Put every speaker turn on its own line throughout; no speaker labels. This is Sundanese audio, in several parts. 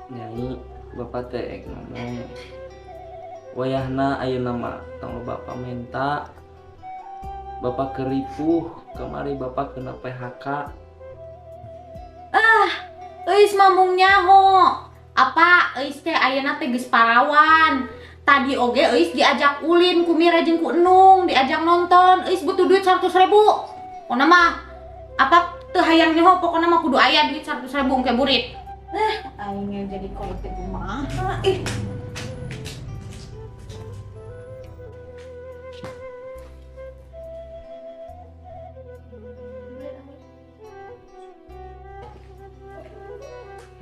Nyai, bapak teh ngomong wayahna ayeuna mah tong bapak minta bapak keripuh kamari bapak kena PHK.
Ah, euis mamung nyaho. Apa euis teh ayeuna teh geus parawan. Tadi oge euis diajak ulin ku Mira jeung ku Enung, diajak nonton, euis butuh duit 100.000. Pokona mah apa teu hayang nyaho, pokona mah kudu aya duit 100.000 engke burit. Aingnya jadi kolot teh kumaha ih.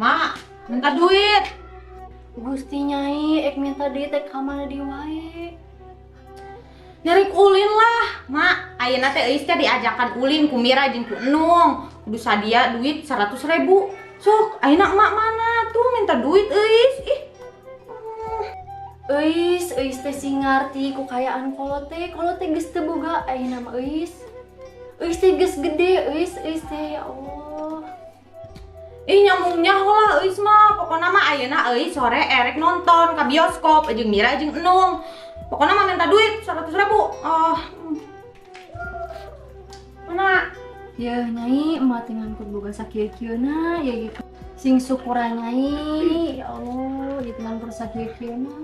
Mak, minta duit.
Gusti Nyai, ek minta duit ek ka mana deui wae.
Nyarik ulin lah, Mak. Ayeuna teh euis teh diajakan ulin ku Mira jeung ku Enung. Kudu sadia duit 100.000. Sok, ayeuna emak mana tuh minta duit euis. Ih.
Euis, euis teh sing ngarti ku kayaan kolot teh geus teu boga ayeuna mah euis. Euis teh geus gede, euis, euis teh ya Allah.
Ih, nyambung nyaho lah euis mah. Pokona mah ayeuna euis sore erek nonton ka bioskop jeung Mira jeung Enung. Pokona mah minta duit 100.000. Ah. Mana?
Ya Nyai, emak teh ngan boga sakieu-kieuna ya gitu. Sing syukuran Nyai, ya Allah, ieu teh ngan sakieu-kieuna.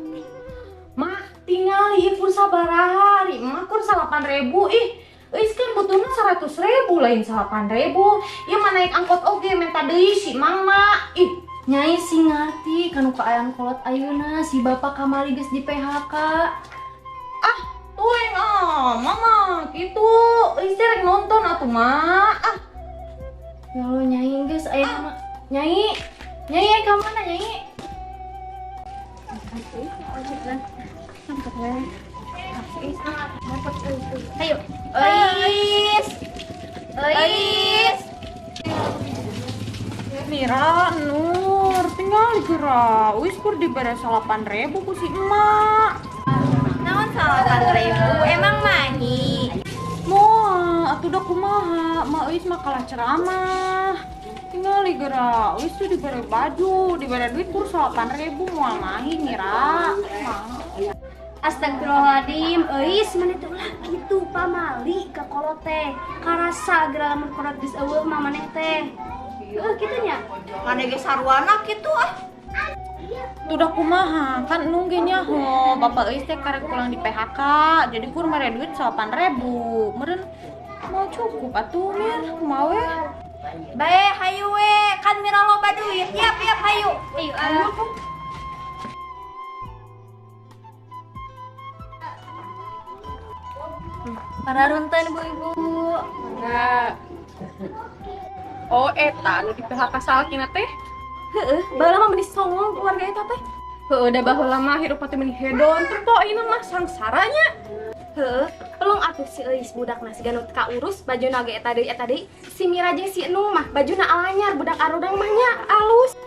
Mak, tinggal ieu kur sabaraha ari emak kur 8.000 ih. Euis kan butuhna 100.000 lain 8.000. Ieu mah naik angkot oge minta deui si Mang mak. Ih,
Nyai sing ngarti kanu kaayaan kolot ayeuna si bapak kamari geus di PHK.
Ah, tueng ah, mama gitu. Euis teh rek nonton atuh mak. Ah.
Ya Allah Nyai geus ayeuna mah. Nyai, Nyai ka mana Nyai?
Ayo. Euis. Euis.
Mira, Nur, tinggal geura. Euis kur dibere 8.000 ku si emak.
Naon 8.000? Emang mahi?
Moal, atuh da kumaha? Mak euis mah kalah ceramah. Tinggal geura. Euis tuh dibere baju, dibere duit kur 8.000 moal mahi Mira.
Astagfirullahaladzim, euis maneh teh ulah kitu pamali ka kolot teh. Karasa geura lamun kolot geus eueuh mah maneh teh. Heueuh kitu nya.
Maneh ge sarwana kitu ah.
Tuh dah kumaha, kan Enung ge nyaho, bapak euis teh karek pulang di PHK, jadi kur mere duit 8.000. Meureun mau cukup atuh Mir, kumaha we?
Bae hayu we, kan Mira loba duit. Yap yap hayu. Hayu ah.
Para runten Bu Ibu.
Mangga. Oh eta anu di PHK salakina teh.
Heeh, baheula mah meni songong keluarga eta teh.
Heeh, da baheula mah hirup teh meni hedon, tempo ayeuna mah sangsaranya.
Heeh, pelung atuh si euis budakna siga nu teu kaurus bajuna ge eta deui eta deui. Si Mira jeung si Enung mah bajuna alanyar budak arudang mah nya alus.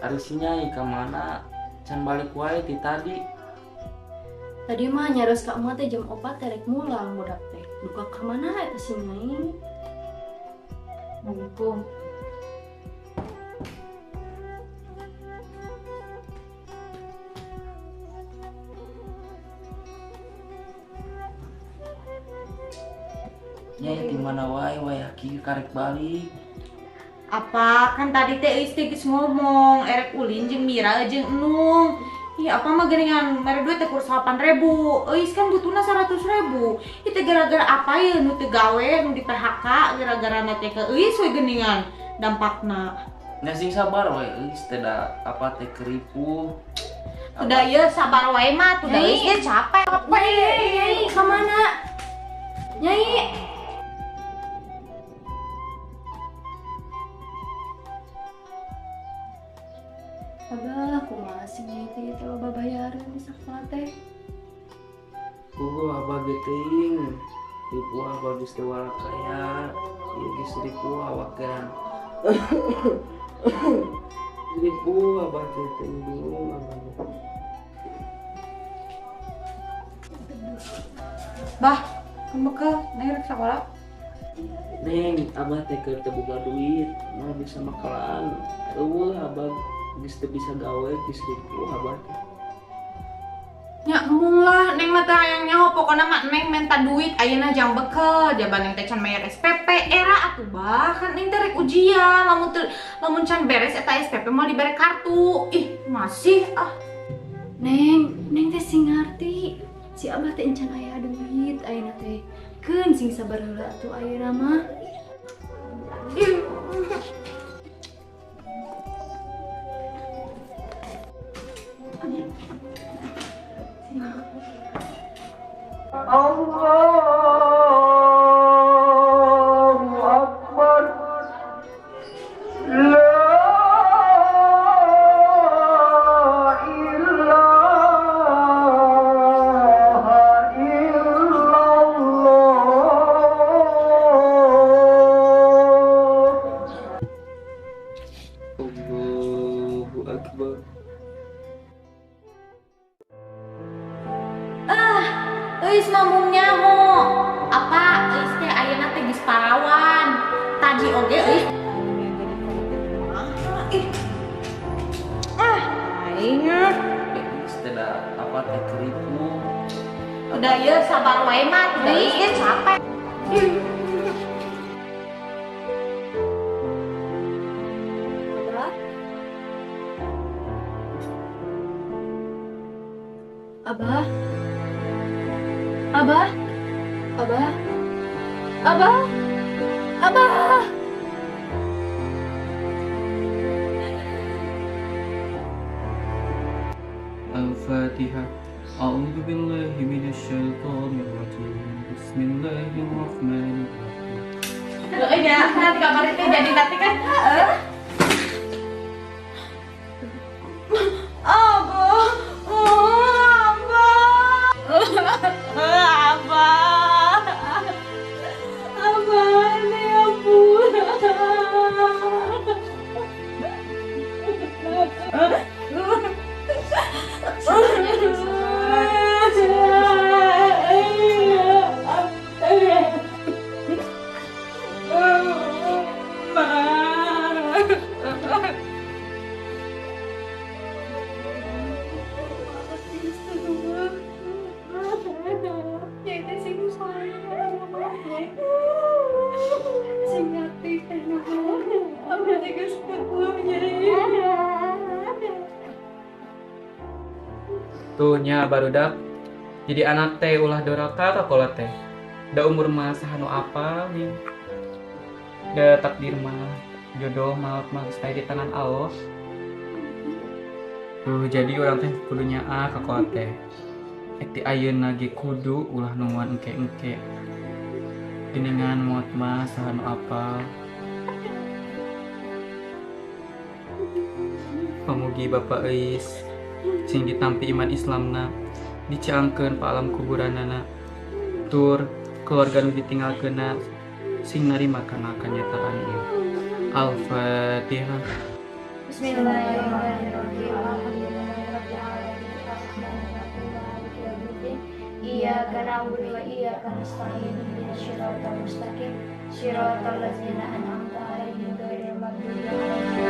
Ari si Nyai ka mana? Can balik wae ti tadi.
Tadi mah nyaros ka emak teh jam 4 teh rek mulang budak teh. Duka ka mana eta si Nyai?
Assalamualaikum.
Nyai di mana wae wayah kieu karek balik.
Apa kan tadi teh euis teh geus ngomong erek ulin jeung Mira jeung Enung. Ih, apa mah geuningan mere duit teh kur 8.000. Euis kan butuhna 100.000. Ieu teh gara-gara apa ye nu teu gawe nu di PHK gara-gara na teh ke euis we geuningan dampakna.
Nya sing sabar we euis teh da apa teh keripuh.
Udah ieu sabar wae mah, tuh da euis ge capek.
Nyai, ka mana? Nyai. Abah, kumaha sih nyai teh teh loba bayaran di sakola teh?
Puguh abah ge teuing. Ripuh abah geus teu warakaya. Ieu geus ripuh awak geran. Ripuh abah teh teuing bingung abah.
Bah, kan bekel, neng rek sakola.
Neng, abah teh keur teu boga duit, moal bisa makalan. Eueuh abah geus teu bisa gawe, geus ripuh abah teh.
Nya embung lah, neng mah teh hayang nyaho pokona mah neng menta duit ayeuna jang bekel, jaban neng teh can bayar SPP era atuh bah, kan neng teh rek ujian, lamun can beres eta SPP moal dibere kartu. Ih, masih ah.
Neng, neng teh sing ngarti. Si abah teh encan aya duit ayeuna teh. Keun sing sabar heula atuh ayeuna mah.
Allahu Akbar. La ilaha illallah.
Allahu Akbar.
Euis mah mung nyaho. Apa euis teh ayeuna teh geus parawan. Tadi oge euis. Ih. Ah, aing.
Geus teh da apa teh keripuh.
Udah ieu sabar wae mah, udah euis ge capek.
Abah. Abah. Abah. Abah. Abah.
Al-Fatihah. A'udzu billahi minasyaitonir rajim. Bismillahirrahmanirrahim.
Heeh nya, nanti kamari teh jadi nanti kan. Heeh. Abah. Abah. Abah, ini ampun.
Tuh nya barudak. Jadi anak teh ulah doraka ka kolot teh. Da umur mah saha nu apal nih. Da takdir mah jodoh maut mah geus aya di tangan Allah. Tuh jadi urang teh kudu nyaah ka kolot teh. Ek ti ayeuna ge kudu ulah nungguan engke-engke. Geningan maut mah saha nu apal. Pamugi Bapak Eis sing ditampi iman Islamna, dicaangkeun pa alam kuburanana, tur keluarga nu ditinggalkeunna sing narima kana kanyataan ieu. Al-Fatihah.
Bismillahirrahmanirrahim. Alhamdulillahirabbil alamin. Arrahmanirrahim. Maliki yaumiddin. Iyyaka na'budu wa iyyaka nasta'in. Ihdinas siratal mustaqim. Siratal ladzina an'amta 'alaihim ghairil maghdubi 'alaihim.